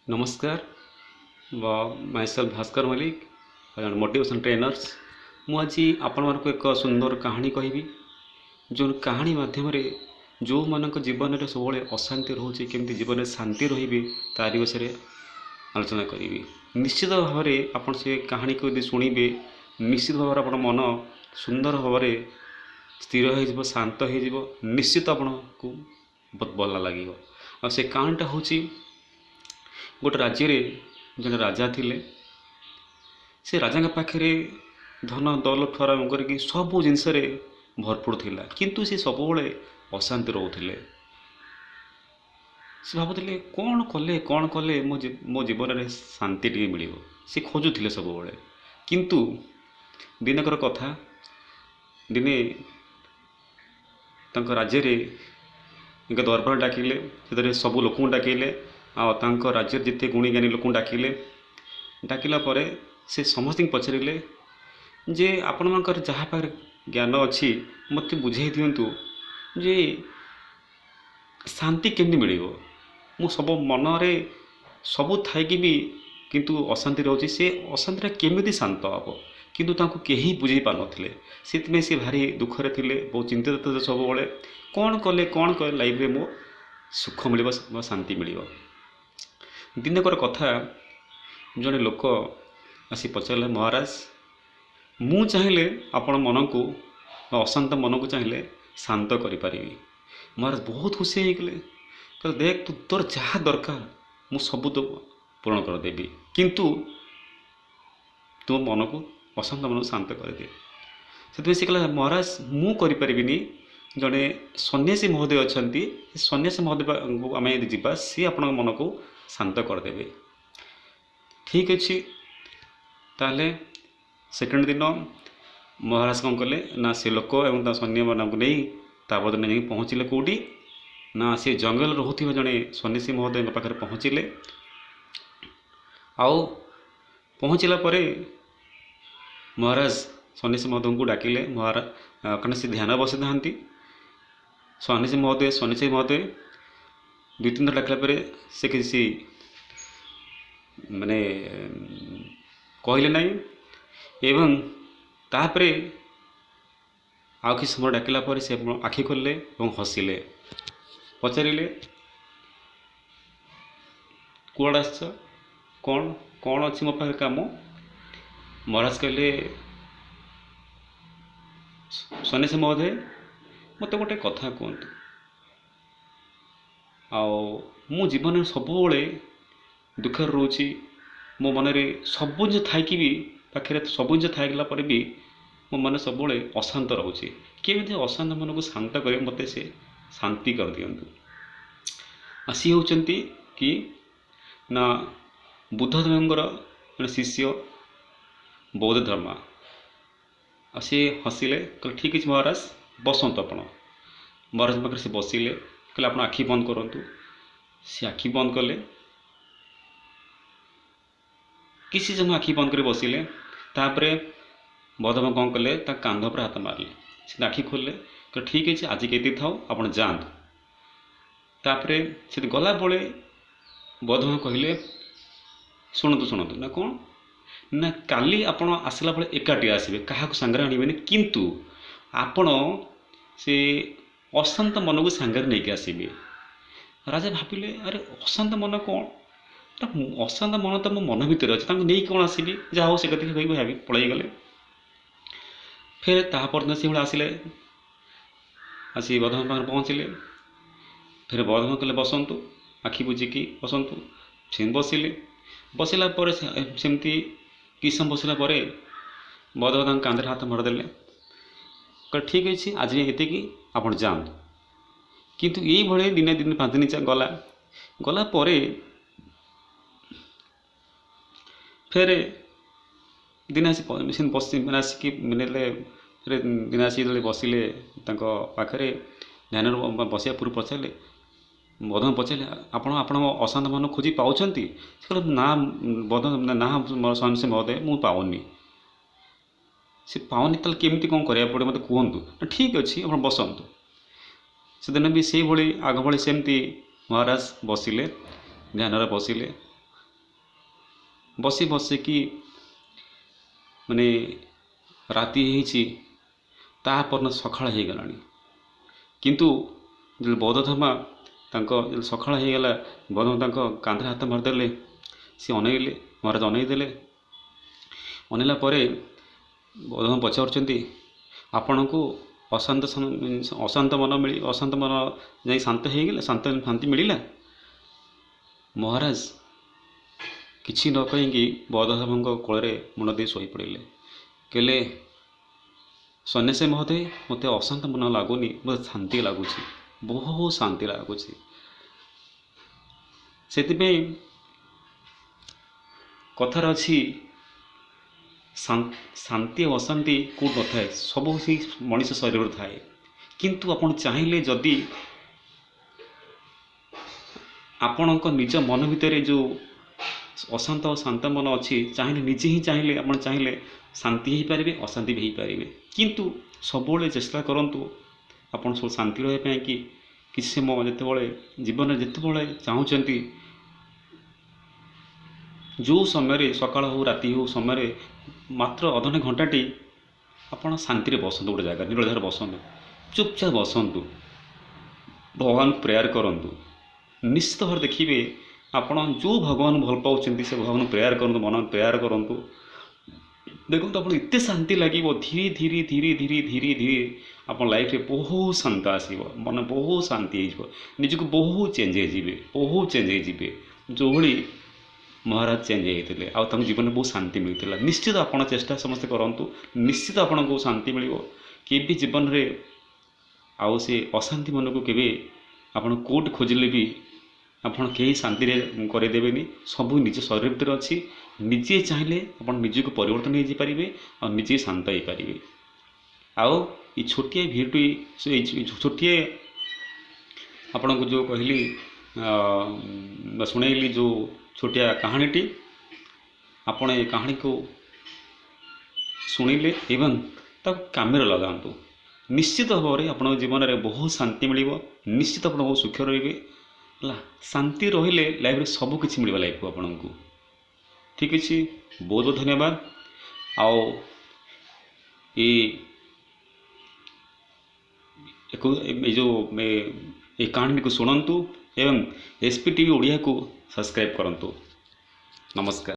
ନମସ୍କାର, ମାଇସେଲ୍ଫ ଭାସ୍କର ମଲ୍ଲିକ, ଜଣେ motivation trainers. ମୁଁ ଆଜି ଆପଣମାନଙ୍କୁ ଏକ ସୁନ୍ଦର କାହାଣୀ କହିବି, ଯେଉଁ କାହାଣୀ ମାଧ୍ୟମରେ ଯେଉଁମାନଙ୍କ ଜୀବନରେ ସବୁବେଳେ ଅଶାନ୍ତି ରହୁଛି, କେମିତି ଜୀବନରେ ଶାନ୍ତି ରହିବେ ତାରି ବିଷୟରେ ଆଲୋଚନା କରିବି। ନିଶ୍ଚିତ ଭାବରେ ଆପଣ ସେ କାହାଣୀକୁ ଯଦି ଶୁଣିବେ, ନିଶ୍ଚିତ ଭାବରେ ଆପଣ ମନ ସୁନ୍ଦର ଭାବରେ ସ୍ଥିର ହୋଇଯିବ, ଶାନ୍ତ ହୋଇଯିବ। ନିଶ୍ଚିତ ଆପଣଙ୍କୁ ବହୁତ ଭଲ ଲାଗିବ। ଆଉ ସେ କାହାଣୀଟା ହେଉଛି, ଗୋଟେ ରାଜ୍ୟରେ ଜଣେ ରାଜା ଥିଲେ। ସେ ରାଜାଙ୍କ ପାଖରେ ଧନ ଦୌଲତଠୁ ଆରମ୍ଭ କରିକି ସବୁ ଜିନିଷରେ ଭରପୁର ଥିଲା, କିନ୍ତୁ ସେ ସବୁବେଳେ ଅଶାନ୍ତି ରହୁଥିଲେ। ସେ ଭାବୁଥିଲେ, କ'ଣ କଲେ ମୋ ଜୀବନରେ ଶାନ୍ତି ଟିକେ ମିଳିବ। ସେ ଖୋଜୁଥିଲେ ସବୁବେଳେ। କିନ୍ତୁ ଦିନକର କଥା, ଦିନେ ତାଙ୍କ ରାଜ୍ୟରେ ଏକ ଦରବାର ଡାକିଲେ। ସେଥିରେ ସବୁ ଲୋକଙ୍କୁ ଡାକିଲେ ଆଉ ତାଙ୍କ ରାଜ୍ୟରେ ଯେତେ ଗୁଣୀ ଜ୍ଞାନୀ ଲୋକଙ୍କୁ ଡାକିଲେ। ଡାକିଲା ପରେ ସେ ସମସ୍ତଙ୍କୁ ପଚାରିଲେ ଯେ, ଆପଣମାନଙ୍କର ଯାହା ପାଖରେ ଜ୍ଞାନ ଅଛି, ମୋତେ ବୁଝାଇ ଦିଅନ୍ତୁ ଯେ ଶାନ୍ତି କେମିତି ମିଳିବ। ମୁଁ ସବୁ ମନରେ ସବୁ ଥାଇକି ବି କିନ୍ତୁ ଅଶାନ୍ତି ରହୁଛି, ସେ ଅଶାନ୍ତିଟା କେମିତି ଶାନ୍ତ ହେବ? କିନ୍ତୁ ତାଙ୍କୁ କେହି ବୁଝେଇ ପାରୁନଥିଲେ। ସେଥିପାଇଁ ସେ ଭାରି ଦୁଃଖରେ ଥିଲେ, ବହୁତ ଚିନ୍ତିତ ଥିଲେ ସବୁବେଳେ, କ'ଣ କଲେ ଲାଇଫରେ ମୋ ସୁଖ ମିଳିବ ବା ଶାନ୍ତି ମିଳିବ। ଦିନକର କଥା, ଜଣେ ଲୋକ ଆସି ପଚାରିଲେ, ମହାରାଜ, ମୁଁ ଚାହିଁଲେ ଆପଣ ମନକୁ ବା ଅଶାନ୍ତ ମନକୁ ଚାହିଁଲେ ଶାନ୍ତ କରିପାରିବି। ମହାରାଜ ବହୁତ ଖୁସି ହେଇଗଲେ। କହିଲେ, ଦେଖ, ତୁ ତୋର ଯାହା ଦରକାର ମୁଁ ସବୁ ତୋ ପୂରଣ କରିଦେବି, କିନ୍ତୁ ତୁମ ମନକୁ, ଅଶାନ୍ତ ମନକୁ ଶାନ୍ତ କରିଦେ। ସେଥିପାଇଁ ସେ କହିଲା, ମହାରାଜ, ମୁଁ କରିପାରିବିନି। ଜଣେ ସନ୍ନ୍ୟାସୀ ମହୋଦୟ ଅଛନ୍ତି। ସେ ସନ୍ନ୍ୟାସୀ ମହୋଦୟଙ୍କୁ ଆମେ ଯଦି ଯିବା, ସିଏ ଆପଣଙ୍କ ମନକୁ ଶାନ୍ତ କରିଦେବେ। ଠିକ୍ ଅଛି ତାହେଲେ। ସେକେଣ୍ଡ ଦିନ ମହାରାଜ କ'ଣ କଲେ ନା, ସେ ଲୋକ ଏବଂ ତା ସୈନ୍ୟମାନଙ୍କୁ ନେଇ ତା ପରଦିନ ଯାଇକି ପହଞ୍ଚିଲେ। କେଉଁଠି ନା, ସେ ଜଙ୍ଗଲରେ ରହୁଥିବା ଜଣେ ସନ୍ନ୍ୟାସୀ ମହୋଦୟଙ୍କ ପାଖରେ ପହଞ୍ଚିଲେ। ଆଉ ପହଞ୍ଚିଲା ପରେ ମହାରାଜ ସନ୍ନ୍ୟାସୀ ମହୋଦୟଙ୍କୁ ଡାକିଲେ। ମହାରାଜ, କାରଣ ସେ ଧ୍ୟାନ ବସିଥାନ୍ତି, ସନ୍ନ୍ୟାସୀ ମହୋଦୟ, ସନ୍ନ୍ୟାସୀ ମହୋଦୟ। ଦୁଇ ତିନି ଥର ଡାକିଲା ପରେ ସେ କିଛି ମାନେ କହିଲେ ନାହିଁ। ଏବଂ ତାପରେ ଆଉ କିଛି ସମୟ ଡାକିଲା ପରେ ସେ ଆଖି ଖୋଲିଲେ ଏବଂ ହସିଲେ। ପଚାରିଲେ, କୁଆଡ଼େ ଆସିଛ? କ'ଣ ଅଛି ମୋ ପାଖରେ କାମ? ମହାରାଜ କହିଲେ, ସନ୍ନ୍ୟାସୀ ମହୋଦୟ, ମୋତେ ଗୋଟେ କଥା କୁହନ୍ତୁ। ଆଉ ମୁଁ ଜୀବନରେ ସବୁବେଳେ ଦୁଃଖରେ ରହୁଛି। ମୋ ମନରେ ସବୁ ଜିନିଷ ଥାଇକି ବି, ପାଖରେ ସବୁ ଜିନିଷ ଥାଇଗଲା ପରେ ବି ମୋ ମନ ସବୁବେଳେ ଅଶାନ୍ତ ରହୁଛି। କେମିତି ଅଶାନ୍ତ ମନକୁ ଶାନ୍ତ କରିବ, ମୋତେ ସେ ଶାନ୍ତି କରିଦିଅନ୍ତୁ। ଆଉ ସିଏ ହେଉଛନ୍ତି କି ନା, ବୁଦ୍ଧଦେବଙ୍କର ଜଣେ ଶିଷ୍ୟ ବୌଦ୍ଧ ଧର୍ମ। ଆଉ ସିଏ ହସିଲେ, କହିଲେ, ଠିକ୍ ଅଛି ମହାରାଜ, ବସନ୍ତୁ ଆପଣ। ମହାରାଜଙ୍କ ପାଖରେ ସେ ବସିଲେ। କହିଲେ, ଆପଣ ଆଖି ବନ୍ଦ କରନ୍ତୁ। ସେ ଆଖି ବନ୍ଦ କଲେ। କିଛି ସମୟ ଆଖି ବନ୍ଦ କରି ବସିଲେ। ତାପରେ ବୌଦ୍ଧମ କ'ଣ କଲେ, ତା କାନ୍ଧ ଉପରେ ହାତ ମାରିଲେ। ସେ ଆଖି ଖୋଲିଲେ। କହିଲେ, ଠିକ୍ ଅଛି, ଆଜି ଏତିକି ଥାଉ, ଆପଣ ଯାଆନ୍ତୁ। ତାପରେ ସେଠି ଗଲାବେଳେ ବୌଦ୍ଧମ କହିଲେ, ଶୁଣନ୍ତୁ, ଶୁଣନ୍ତୁ। ନା, କ'ଣ? ନା, କାଲି ଆପଣ ଆସିଲା ବେଳେ ଏକାଟିଆ ଆସିବେ, କାହାକୁ ସାଙ୍ଗରେ ଆଣିବେନି, କିନ୍ତୁ ଆପଣ ସେ ଅଶାନ୍ତ ମନକୁ ସାଙ୍ଗରେ ନେଇକି ଆସିବେ। ରାଜା ଭାବିଲେ, ଆରେ, ଅଶାନ୍ତ ମନ କ'ଣ? ଅଶାନ୍ତ ମନ ତ ମୋ ମନ ଭିତରେ ଅଛି, ତାଙ୍କୁ ନେଇକି କ'ଣ ଆସିବି? ଯାହା ହଉ, ସେ କଥା କହିକି ଭାବି ପଳେଇଗଲେ। ଫେର ତାହା ପରଦିନ ସେଇଭଳି ଆସିଲେ। ଆସି ବୌଦ୍ଧମ ପାଖରେ ପହଞ୍ଚିଲେ। ଫେର ବୌଦ୍ଧମ କହିଲେ, ବସନ୍ତୁ, ଆଖି ବୁଜିକି ବସନ୍ତୁ। ସେମିତି ବସିଲେ। ବସିଲା ପରେ ସେମିତି କିଛି ସମୟ ବସିଲା ପରେ ବୌଦ୍ଧ ତାଙ୍କ କାନ୍ଧରେ ହାତ ମାରିଦେଲେ। କହିଲେ, ଠିକ୍ ଅଛି, ଆଜି ଏତିକି, ଆପଣ ଯାଆନ୍ତୁ। କିନ୍ତୁ ଏଇଭଳି ଦିନେ ଦିନ 5 ଦିନ ଗଲା। ଗଲା ପରେ ଫେରେ ଦିନେ ଆସି ସେମିତି ବସି ମାନେ ଆସିକି ମାନେ ଫେରେ ଦିନେ ଆସିକି ଯେତେବେଳେ ବସିଲେ ତାଙ୍କ ପାଖରେ ଧ୍ୟାନରେ ବସିବା ପୂର୍ବରୁ ପଚାରିଲେ, ବୌଦ୍ଧ ପଚାରିଲେ, ଆପଣ ଆପଣଙ୍କ ଅଶାନ୍ତ ମନ ଖୋଜି ପାଉଛନ୍ତି? ସେ କହିଲେ, ନା ବୌଦ୍ଧ ନା, ସନ୍ନ୍ୟାସୀ ମହୋଦୟ, ମୁଁ ପାଉନି। ସେ ପାଉନି, ତାହେଲେ କେମିତି କ'ଣ କରିବାକୁ ପଡ଼ିବ, ମୋତେ କୁହନ୍ତୁ। ଠିକ୍ ଅଛି, ଆପଣ ବସନ୍ତୁ। ସେଦିନ ବି ସେଇଭଳି ଆଗ ଭଳି ସେମିତି ମହାରାଜ ବସିଲେ, ଧ୍ୟାନରେ ବସିଲେ। ବସି ବସିକି ମାନେ ରାତି ହେଇଛି, ତା ପରଦିନ ସକାଳ ହେଇଗଲାଣି। କିନ୍ତୁ ଯେତେବେଳେ ବୌଦ୍ଧ ତାଙ୍କ ସକାଳ ହେଇଗଲା, ବୌଦ୍ଧ ତାଙ୍କ କାନ୍ଧରେ ହାତ ମାରିଦେଲେ। ସେ ଅନେଇଲେ, ମହାରାଜ ଅନେଇ ଦେଲେ। ଅନେଇଲା ପରେ ବୌଦ୍ଧ ପଚାରୁଛନ୍ତି, ଆପଣଙ୍କୁ ଅଶାନ୍ତ ଅଶାନ୍ତ ମନ ମିଳି ଅଶାନ୍ତ ମନ ଯାଇ ଶାନ୍ତ ହେଇଗଲେ, ଶାନ୍ତି ମିଳିଲା? ମହାରାଜ କିଛି ନ କହିକି ବୌଦ୍ଧଧର୍ମଙ୍କ କୋଳରେ ମୁଣ୍ଡ ଦେଇ ଶୋଇପଡ଼ିଲେ। କହିଲେ, ସନ୍ନ୍ୟାସୀ ମହୋଦୟ, ମୋତେ ଅଶାନ୍ତ ମନ ଲାଗୁନି, ମୋତେ ଶାନ୍ତି ଲାଗୁଛି, ବହୁତ ଶାନ୍ତି ଲାଗୁଛି। ସେଥିପାଇଁ କଥାରେ ଅଛି, ଶାନ୍ତି ଆଉ ଅଶାନ୍ତି କେଉଁଠି ନଥାଏ, ସବୁ ସେଇ ମଣିଷ ଶରୀରରେ ଥାଏ। କିନ୍ତୁ ଆପଣ ଚାହିଁଲେ ଯଦି ଆପଣଙ୍କ ନିଜ ମନ ଭିତରେ ଯେଉଁ ଅଶାନ୍ତ ଆଉ ଶାନ୍ତ ମନ ଅଛି, ଚାହିଁଲେ ନିଜେ ହିଁ ଚାହିଁଲେ, ଆପଣ ଚାହିଁଲେ ଶାନ୍ତି ହେଇପାରିବେ, ଅଶାନ୍ତି ବି ହେଇପାରିବେ। କିନ୍ତୁ ସବୁବେଳେ ଚେଷ୍ଟା କରନ୍ତୁ ଆପଣ ସବୁ ଶାନ୍ତି ରହିବା ପାଇଁ କି କିଛି ସମୟ ଯେତେବେଳେ ଜୀବନରେ ଯେତେବେଳେ ଚାହୁଁଛନ୍ତି, ଯେଉଁ ସମୟରେ ସକାଳ ହେଉ ରାତି ହେଉ, ସମୟରେ ମାତ୍ର ଅଧଘଣ୍ଟା ଘଣ୍ଟାଟି ଆପଣ ଶାନ୍ତିରେ ବସନ୍ତୁ, ଗୋଟେ ଜାଗାରେ ନିରୋଳା ଜାଗାରେ ବସନ୍ତୁ, ଚୁପଚାପ ବସନ୍ତୁ, ଭଗବାନଙ୍କୁ ପ୍ରେୟାର କରନ୍ତୁ। ନିଶ୍ଚିତ ଭାବରେ ଦେଖିବେ ଆପଣ ଯେଉଁ ଭଗବାନଙ୍କୁ ଭଲ ପାଉଛନ୍ତି ସେ ଭଗବାନଙ୍କୁ ପ୍ରେୟାର କରନ୍ତୁ, ମନ ପ୍ରେୟାର କରନ୍ତୁ, ଦେଖନ୍ତୁ ଆପଣଙ୍କୁ ଏତେ ଶାନ୍ତି ଲାଗିବ। ଧୀରେ ଧୀରେ ଧୀରେ ଧୀରେ ଧୀରେ ଧୀରେ ଆପଣ ଲାଇଫରେ ବହୁତ ଶାନ୍ତ ଆସିବ, ମନ ବହୁତ ଶାନ୍ତି ହେଇଯିବ, ନିଜକୁ ବହୁତ ଚେଞ୍ଜ ହେଇଯିବେ, ବହୁତ ଚେଞ୍ଜ ହେଇଯିବେ। ଯେଉଁଭଳି ମହାରାଜ ଚେଞ୍ଜ ହେଇଯାଇଥିଲେ ଆଉ ତାଙ୍କ ଜୀବନରେ ବହୁତ ଶାନ୍ତି ମିଳିଥିଲା। ନିଶ୍ଚିତ ଆପଣ ଚେଷ୍ଟା ସମସ୍ତେ କରନ୍ତୁ, ନିଶ୍ଚିତ ଆପଣଙ୍କୁ ଶାନ୍ତି ମିଳିବ। କେବେ ଜୀବନରେ ଆଉ ସେ ଅଶାନ୍ତି ମନକୁ କେବେ ଆପଣ କେଉଁଠି ଖୋଜିଲେ ବି ଆପଣ କେହି ଶାନ୍ତିରେ କରେଇଦେବେନି। ସବୁ ନିଜ ଶରୀର ଭିତରେ ଅଛି। ନିଜେ ଚାହିଁଲେ ଆପଣ ନିଜକୁ ପରିବର୍ତ୍ତନ ହେଇଯାଇପାରିବେ ଆଉ ନିଜେ ଶାନ୍ତ ହେଇପାରିବେ। ଆଉ ଏଇ ଛୋଟିଆ ଭିଡ଼ିଓଟି, ଏଇ ଛୋଟିଆ ଆପଣଙ୍କୁ ଯେଉଁ କହିଲି ବା ଶୁଣେଇଲି ଯେଉଁ ଛୋଟିଆ କାହାଣୀଟି, ଆପଣ ଏ କାହାଣୀକୁ ଶୁଣିଲେ ଏବଂ ତାକୁ କାମରେ ଲଗାନ୍ତୁ, ନିଶ୍ଚିତ ଭାବରେ ଆପଣଙ୍କ ଜୀବନରେ ବହୁତ ଶାନ୍ତି ମିଳିବ। ନିଶ୍ଚିତ ଆପଣ ବହୁତ ସୁଖ ରହିବେ। ହେଲା, ଶାନ୍ତି ରହିଲେ ଲାଇଫରେ ସବୁ କିଛି ମିଳିବ ଲାଇଫକୁ ଆପଣଙ୍କୁ। ଠିକ୍ ଅଛି, ବହୁତ ବହୁତ ଧନ୍ୟବାଦ। ଆଉ ଏ ଯେଉଁ ଏ କାହାଣୀଟିକୁ ଶୁଣନ୍ତୁ ଏବଂ ଏସ୍ ପି ଟି ଭି ଓଡ଼ିଆକୁ ସବସ୍କ୍ରାଇବ୍ କରନ୍ତୁ। ନମସ୍କାର।